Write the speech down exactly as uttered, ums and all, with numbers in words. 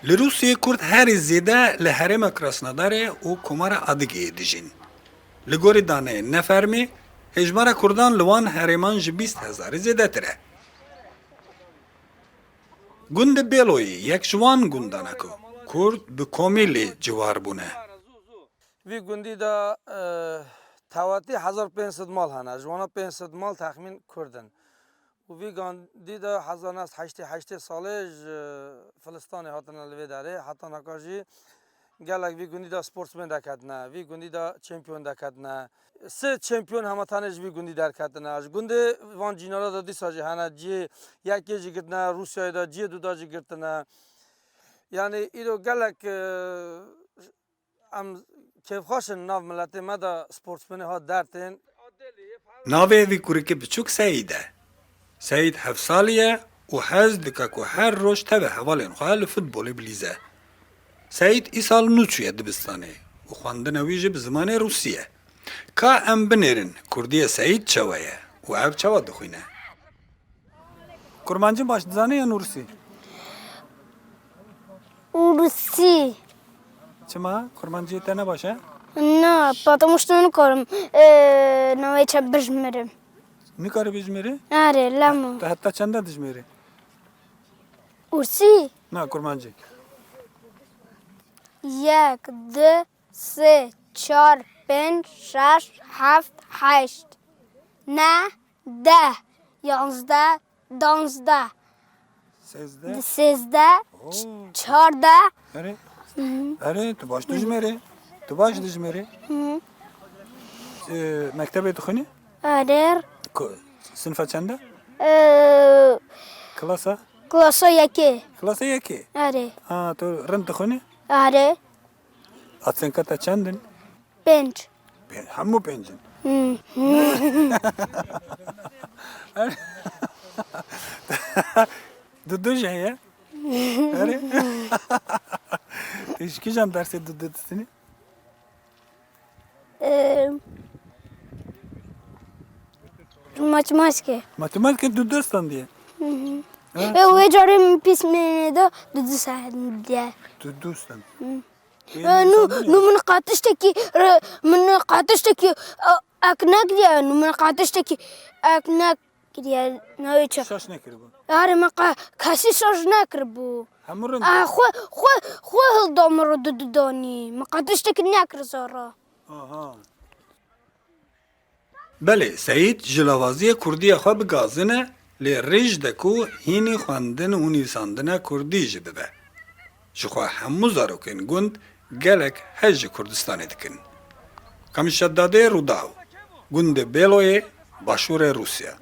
Li Rûsiyê Kurd herî zêde li herêma Krasnodarê û Komara Adigeyê dijîn. Li gorî daneyên nefermî, hêjmara Kurdan li wan herêman ji bîst hezarî zêdetir e. Gundê Bêloyê yek ji wan gundan e ku Kurd bi komî lê ciwar bûne. Vî gundî de, e, tewatî hezar pênc sed mal hene. Ji wana pênc sed mal texmîn Kurd in. Û vî gundî de hezar neh sed heştê heştê salê ji Filistanê hatine li vê derê. Heta naka jî gelek vî gundî de sportsmen deketine, vî gundî de çempiyon deketine. Sê çempiyon hema tenê ji vî gundî derketine. Ji gundê van cînara de dîsa jî hene. Cihê yekê jî girtine, Rûsyayê de cihê du de jî girtine. Yanî îro gelek, e, em kêfxweş in nav miletê me de sportsmenê hat dertên. Navê vî kurikê biçûk Seîd e. Seîd heft salî ye û hez dike ku her roj tevî hevalên xwe li futbolê bilîze. Seîd îsal nû çûye dibistanê û xwendina wî jî bi zimanê rûsî ye. Ka em binêrin kurdiyê Seîd çawa ye û ev çawa dixwîne? Kurmancî baş dizanî yan rûsî? Rûsî. Çima? Kurmancî te ne baş e? Na, потому что nikarim, e, navê çe bijmirim. Nikarî bijmêrî? Erê, lemo. Tu heta çenda dijmêrî? Rûsî? Na, kurmancî. Yek, du, sê, çar, pênc, şeş, heft, heşt, neh, deh, yanzdeh, danzdeh, Sêzdeh. Sêzdeh, Oo. Çardeh. Erê. Hı hı. Erê, tu baş dijmêrî. Tu baş dijmêrî. Hı hı. Ee, mektebê dixwînî? Erê. Ku-, sinfa çend e? Ee, Klasa? Klasa yekê. Klasa yekê? Erê. Ha, tu rind dixwînî? Erê. Ocenka te çend in? Pênc. Pê-, hemû pênc in. Hı. Du du jî heye? Erê. Tu ji kîjan dersê du du distînî? Ee, matematîkê. Matematîkê du du standiye? Hı hı. Ha, E, wê carê min pîs mênê de du du standiye. Du du stand. Hı. Ê, E, nû, nû min qatiştekî, re, min qatiştekî, e, ek nekiriye, nû min qatiştekî ek nekiriye, navê çi? Şaş nekiribû. Arê, min qa-, kesî şaş nekiribû. Hemû rind. A, xwe, xwe, xwe hilda min re du du danî. Min qatiştekî nekir zara. Aha. Belê, Seîd ji lavaziyê kurdiya xwe bi gazin e, lê rij de ku hînî xwendin û nivîsandina kurdî jî bibe. Ji xwe hemû zarokên gund gelek hez ji Kurdistanê dikin. Kamîl Şeddadê, Rûdaw, gundê Bêloyê, başûrê Rûsya.